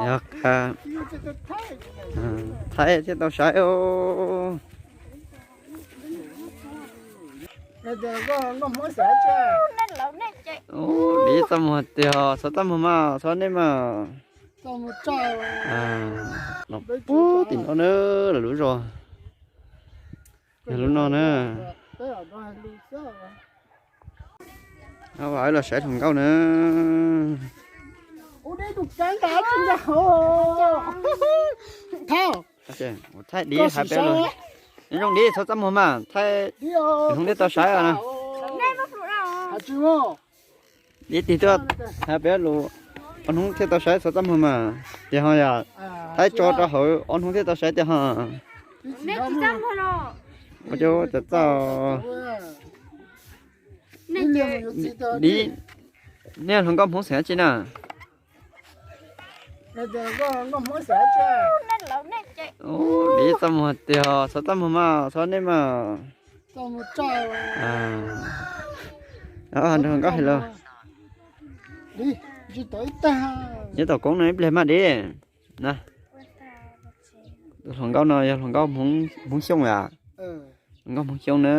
Yog, Thaib thiaj tau saib os. Ub, div txaj muag tiag, txhob txaj muag mas, txhob nej mas. Los puag tim no na, lawv lub zos. Yog lub no na. Los saib hluas nkauj na. Thaib, div hais peb, zoo div txhob txaj muag mas, Thaib, hnub thiaj tau saib os na. Div tig tuaj, hais peb lus, ob hnub thiaj tau saib txhob txaj muag mas, tiag ho yom. Thaib tso rau hauv, ob hnub thiaj tau saib tiag ho. Ua cas txaj. Div, nej hluas nkauj Hmoob xeem dab tsi na? Ub, div txaj muag tiag, txhob txaj muag mas, txhob nej mas. Nrog nkauj hais lus. Nyob tom koob no ib pliag mas div. Na, hluas nkauj no yog hluas nkauj Hmoob Xyooj a. Hluas nkauj Hmoob Xyooj na.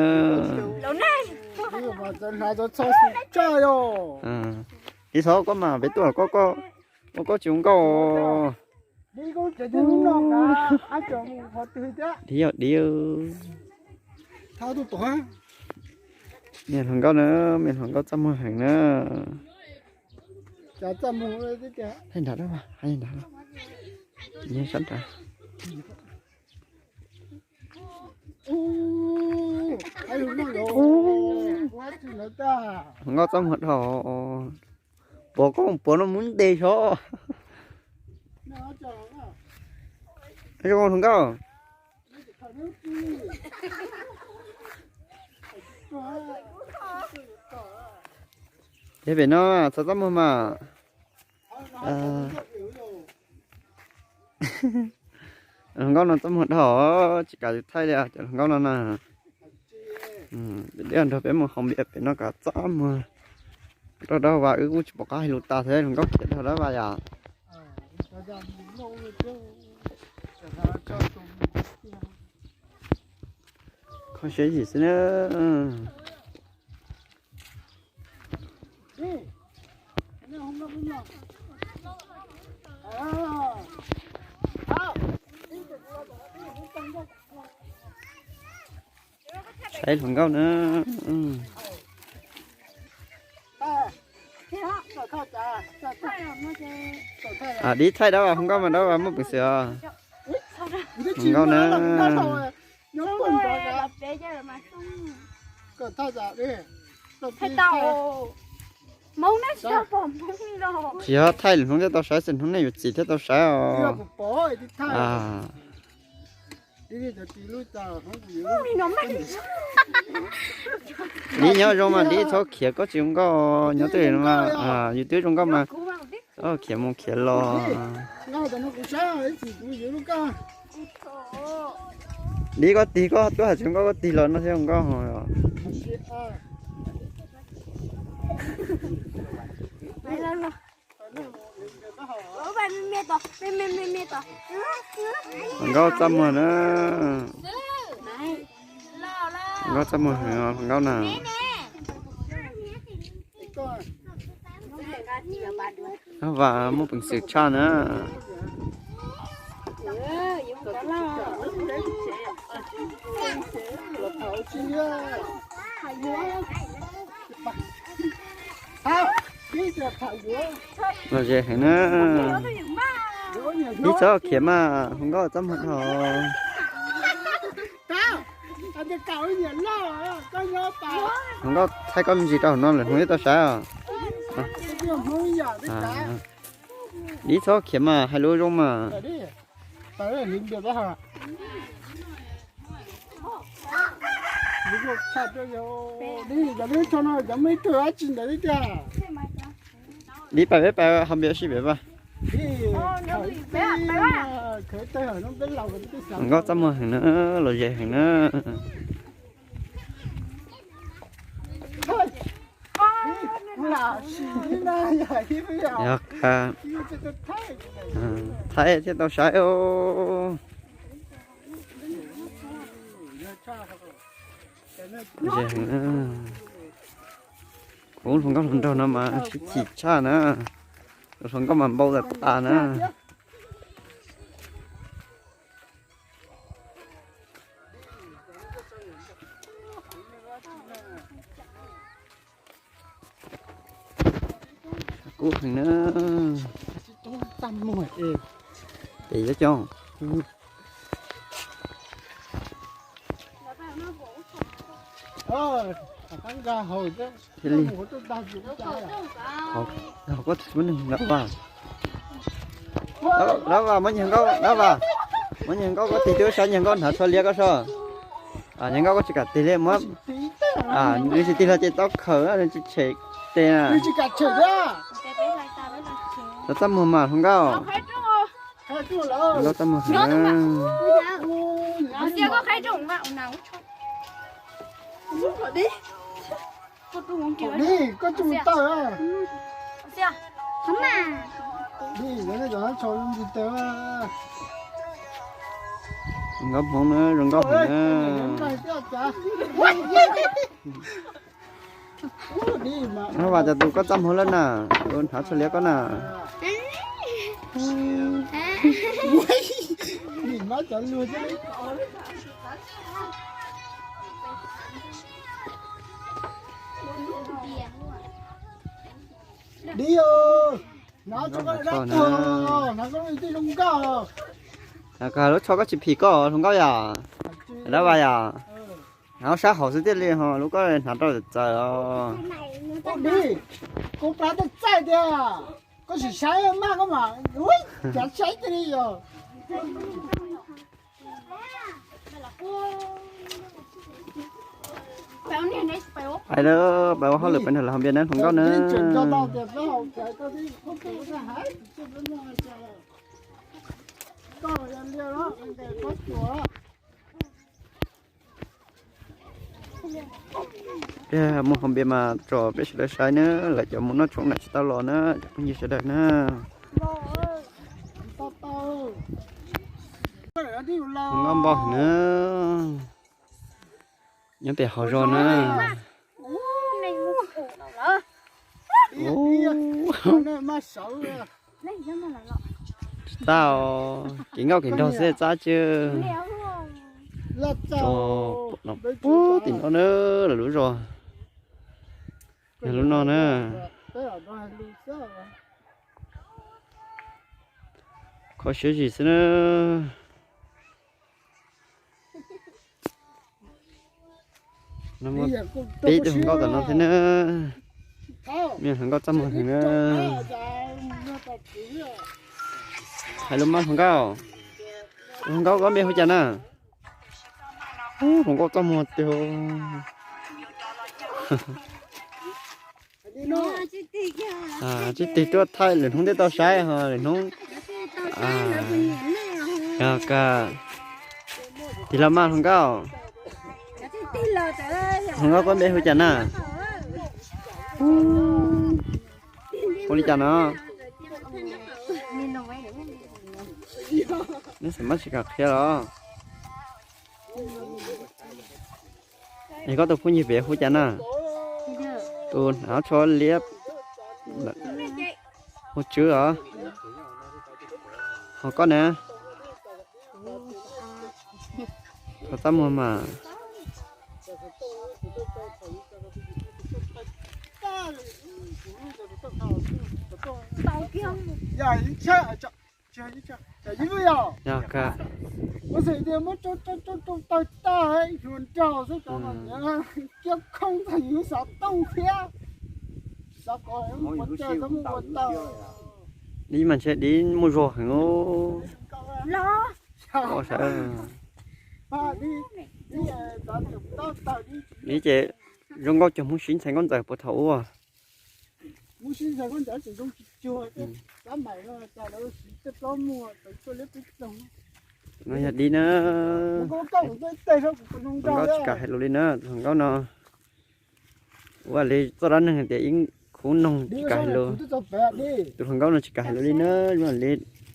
Div txhob koj mas, peb tuaj koj, koj tsis ua nkauj. Div yog div. Me hluas nkauj na, me hluas nkauj txaj muag heev na. Thaij nrad, thaij nrad, sab nrad. Hluas nkauj txaj muag dhau. Puas koj puas no mus ntes xyov. Zoo hluas nkauj. Ces pem no txhob txaj muag mas. Hluas nkauj no txaj muag dhau, tsis kam thaij li cov hluas nkauj no na. Peb nrog peb mus haus npias pem no kom txaj muag. Rau dab vas wb kuj tsis pom qab hais lus tas thiab, hluas nkauj khiav dhau dab vas yom. Kho siab yim xwb na. Saib hluas nkauj na. Dib thaij dab vas hluas nkauj mas dab vas muaj peev xwm os. Hluas nkauj na. Tsis yog thaij lwm hnub thiaj tau saib, xwm hnub nej yuav txim thiaj tau saib os. Dib nyob zoo mas dib txhob khiav, koj tsis zoo nkauj nyob twj ywm mas, yus twb zoo nkauj mas. Khiav mus khiav los. Dib koj tig, koj twb hais tsis zoo nkauj koj tig los no thiaj zoo nkauj. Hluas nkauj txaj muag na. Hluas nkauj txaj muag heev os hluas nkauj na. Dab vas muaj peev xwm tshaj na. Lom zem heev na. Dib txhob khiav mas, hluas nkauj txaj muag dhau. Hluas nkauj thaij koj me ntsis rau hauv no lwm hnub thiaj tau saib os. Dib txhob khiav mas, hais lus zoo mas. Dib pais peb pais haus npias sib pem pab. Hluas nkauj txaj muag heev na, lom zem heev na. Yog ka, Thaib thiaj tau saib os. Kuv hluas nkauj hluas nraug no mas sib chim tshaj na. Hluas nkauj mas npau tas tas na. Kub heev na. Tes yob coob. Thiaj li, hauv koj tsis muaj neeg lawm vas. Dab Vas, muab nyuag nkauj, Dab Vas, muab nyuag nkauj koj tig twb saib nyuag nkauj hnav tsho liab koj so. Nyuag nkauj koj tsis kam tig li muab, nws tsis tig los ces tau khaws nws tsis tshem tes na. Txaj muag mas hluas nkauj. Hluas nkauj txaj muag heev na. Zoo nkauj Hmoob na, zoo nkauj heev na. Dab Vas, cas tus koj txaj muag lawm na, tus hnav tsho liab koj na. Lub tsho koj tsis phim koj hluas nkauj yom? Dab Vas yom? Hnav sab hauv xwb thiaj li ho lub koj hnav rau txawv os. Koj sim saib maj koj mas, cav saib tiag li os. Pais lawm, pais ua hauj lwm pais nrog lawv haus npias na hluas nkauj na. Mus haus npias mas tso peb sawv daws saib na, lawv cov mus noj tshoob na tsis tau los na cov phooj ywg sawv daws na. Nkauj npau na, nyob pem hauv zos na. Tsis txaj os, kev nkauj kev nraug xwb txaj tsw. Puag tim no na, lawv lub zos, yog lub no na. Kho siab zim xwb na. Peb tus hluas nkauj tom no thiab na. Me hluas nkauj txaj muag heev na. Hais lus mas hluas nkauj. Hluas nkauj koj npe hu cas na? Hluas nkauj txaj muag tiag. Tsis tig tuaj thaij lwm hnub thiaj tau saib ho lwm hnub. Yog ka, tig los mas hluas nkauj. Hluas nkauj koj npe hu cas na? Hu li cas no? Neb xav mas tsis kam qhia los. Es koj tus phooj ywg pem hu cas na? Tus hnav tsho liab, hu Tswb os. Ho koj na? Txaj muag mas. Yog ka. Dib mas ntshe dib muaj zog heev os. Dib ces zoo nkauj cuag Hmoob Sib ntxhais nkauj ntxawm puag thaum ub. No yog dib na. Hluas nkauj tsis kam hais lus li na, hluas nkauj no. Ua li txoj dab neeg tias ib poob noog tsis kam hais lus. Tus hluas nkauj no tsis kam hais lus li na, zoo li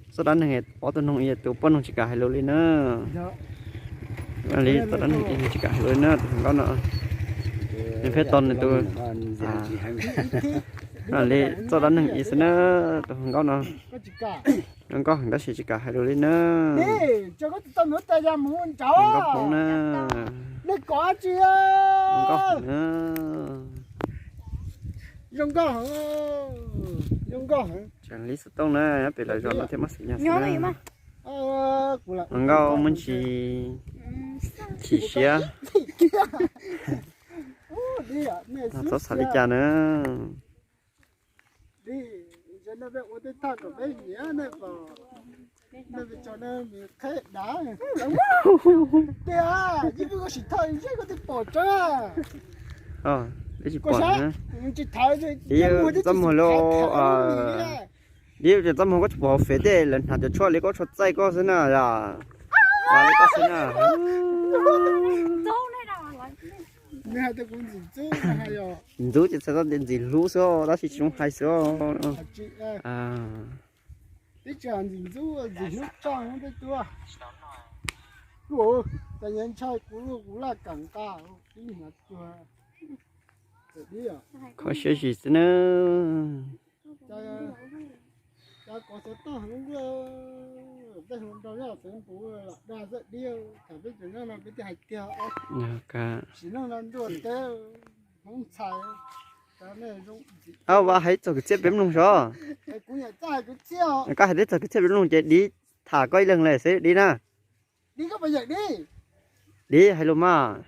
txoj dab neeg ob tug noog, tus poj noog tsis kam hais lus li na. Zoo li txoj dab neeg tsis kam hais lus li na, tus hluas nkauj no. Nws pheej tos nws tus, zoo li txoj dab neeg xwb na, tus hluas nkauj no. Zoo nkauj heev tab sis tsis kam hais lus li na. Nkauj poob na. Zoo nkauj heev na. Zoo nkauj heev. Tseem li xov tooj na, nyob pem lawv zos no thiaj muaj xwm yog xwb na. Hluas nkauj muaj ntsis chim siab. Txhob xav li cas na. Peb tsis pom na. Dib txaj muag li, dib txaj muag koj tsis pom hauv fev tej lawv hnav cov tshuaj li koj tshuaj txaij koj xwb na yom. Li koj xwb na. Ntxub ces txhais tau tias ntxim hlub xwb tab sis tsis zoo hais xwb. Kho siab zim xwb na. Au, vas hais txog kwv txhiaj peb mloog sov. Koj hais teb txog kwv txhiaj peb mloog ces dib tham koj ib leeg lawm xwb dib na. Dib hais lus mas.